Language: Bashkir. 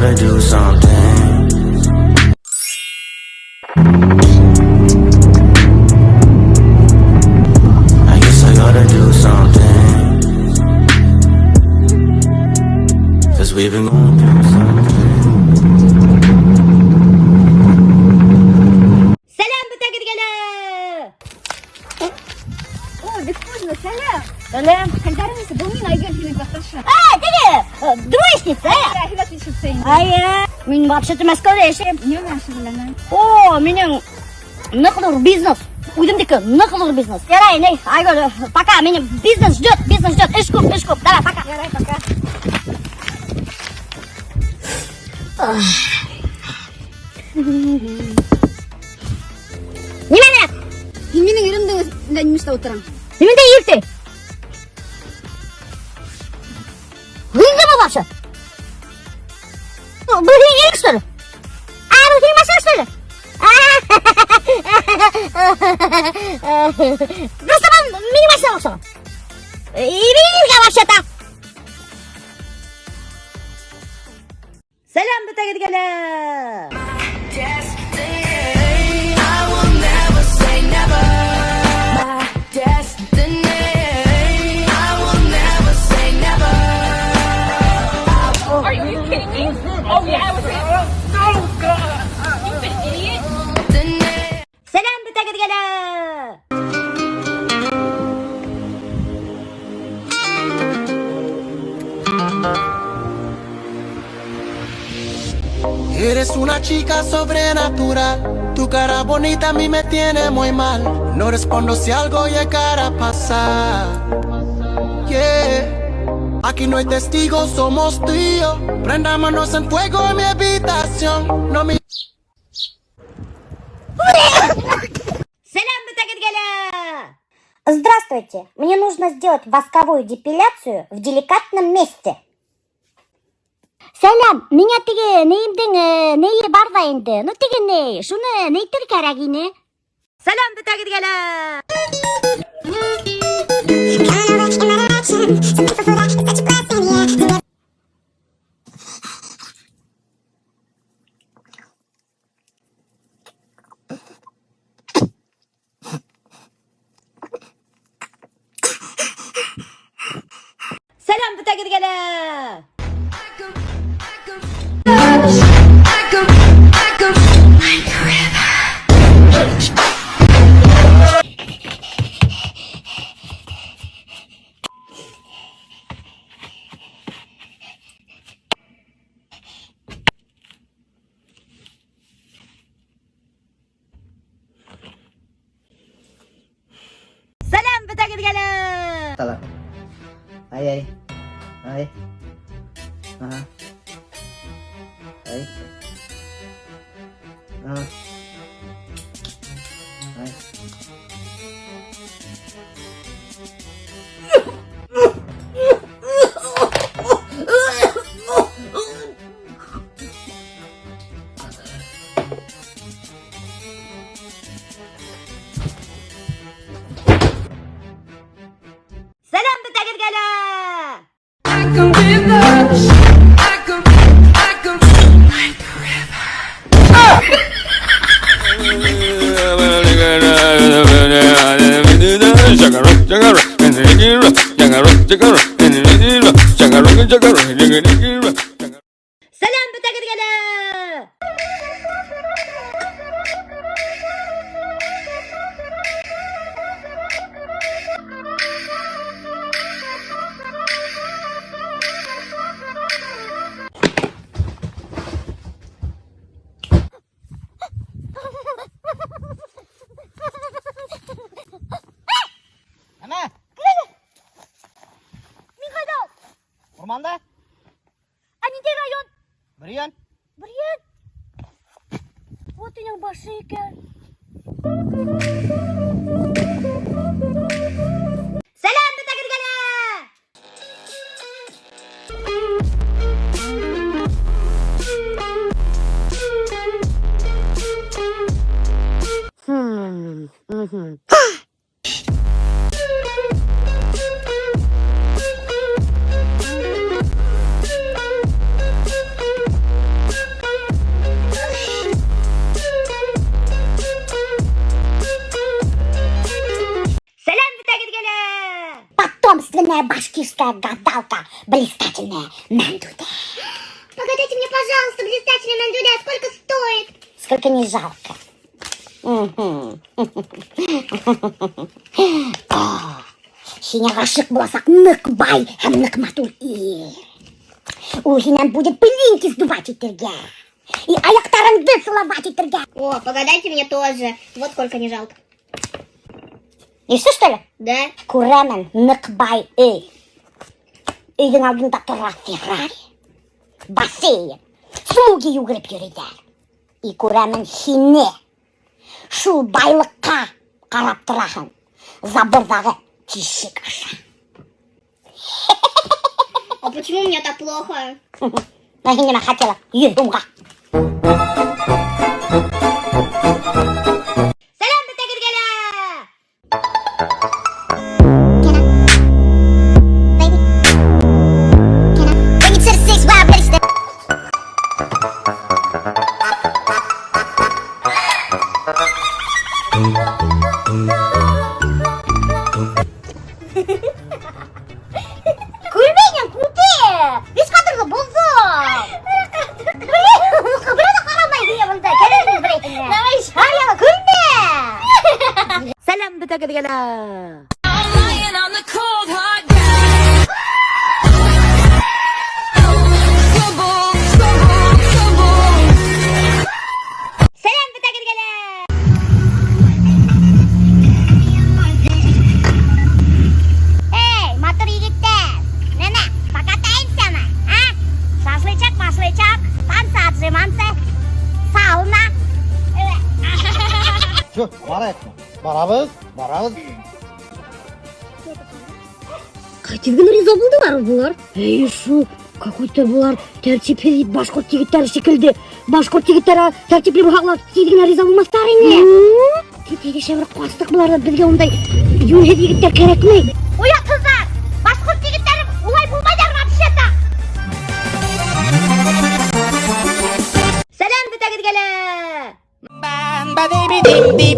gotta do something. I guess I gotta do something. Cause we've been going through something. Сәләм бөтәгеҙгә лә! О, Бекфужина, сәләм. Сәләм. Хәлдәрең нисек? Был мин Айгөл, һинең класташың. А, теге, двоечница, ә? Ә, һин отличница инде. Эйе. Мин вообще-то Мәскәүҙә йәшәйем. Ни менән шөғөлләнәң? О, минең ныҡ ҙур бизнес. Үҙемдеке ныҡ ҙур бизнес. Ярай, ни, Айгөл, пока, мине бизнес ждет, бизнес ждет. Эш күп, эш күп. Давай, пока. Ярай, пока. Нимәне? Һин минең иремдең өҫтөндә нимә эшләп ултыраң? Нимә иртә? Һинме был вообще? Был һинең ирек, что ли? А, был һинең машина, что ли? Просто был минең машина оҡшаған. Ирегеҙгә вообще-то. Сәләм бөтәгеҙгә лә! I will never say never. My destiny. I will never say never. Are you kidding me? Oh yeah, I was it. Oh god. Stupid idiot. Сәләм бөтәгеҙгә лә! Eres una chica sobrenatural. Tu cara bonita a mí me tiene muy mal. No respondo si algo llegara a pasar. Yeah. Aquí no hay testigos, somos tú y yo. Prendámonos en fuego en mi habitación. No me Сәләм бөтәгеҙгә лә! Здравствуйте, мне нужно сделать восковую депиляцию в деликатном месте. Сәләм, миңә теге нейемдең нейе бар ҙа инде. Ну теге ней, шуны нейтер кәрәк ине. Сәләм бөтәгеҙгә лә! Сәләм бөтәгеҙгә лә! Сәләм бөтәгеҙгә лә! Tala. Ay, ay. Ay. Aha. Ay. Aha. Ay. Сәләм бөтәгеҙгә лә! Сәләм бөтәгеҙгә лә! Әмә, Мин ҡайҙа? урманда? Ә ниндәй район? Бөрйән. Бөрйән. Вот уның башы икән. Сәләм бөтәгеҙгә лә! Главная башкирская гадалка, блистательная Мандуда. Погадайте мне, пожалуйста, блистательная Мандуда, сколько стоит? Сколько не жалко. Мгм. Һиңә ғашиҡ буласаҡ ныҡ бай һәм ныҡ матур ир. Ул һинән будет пылинки сдувать итергә. И аяҡтарыңды целовать итергә. О, погадайте мне тоже. Вот сколько не жалко. И все, что ли? Да? Күрәмен, ныҡ бай өй. Өйҙөң алдында тора Феррари. Бассейн. Слуги йүгереп йөрөйҙәр. И күрәмен һине. Шул байлыҡҡа ҡарап тораһың. Заборҙағы тишек аша. А почему мне так плохо? Ә һин нимә хотела? 100 һумға. Сәләм бөтәгеҙгә лә! Baby. Can I bring it to the six wild ready step? Көлмәйем, күте! Беҙ ҡәҙерле булдыҡ! Берәү ҙә ҡарамай һиңә бында. Кәрәк берәй. Давай, яла, көлмә! Сәләм бөтәгеҙгә лә! I'm lying on the cold hard ground. Stumble, stumble, stumble. Сәләм бөтәгеҙгә лә! Эй, матур егеттәр! Нимә, покатаемся мы, а? Шашлычок, машлычок, танцы, отжиманцы, сауна. Все, барайыҡмы? Барабыҙ, барабыҙ. Тиҙ генә риза булдылар былар. Эй, шу, какой-то былар тәртипһеҙ башҡорт егеттәре шикелле. Башҡорт егеттәре тәртипле булһа, тиҙ генә риза булмаҫтар ине. Тиҙ шәберәк ҡастыҡ быларҙан, беҙгә ундай йүнһеҙ егеттәр кәрәкмәй. Оятһыҙҙар! Башҡорт егеттәре улай булмайҙар вообще-то. Сәләм бөтәгеҙгә лә! Ba baby dim di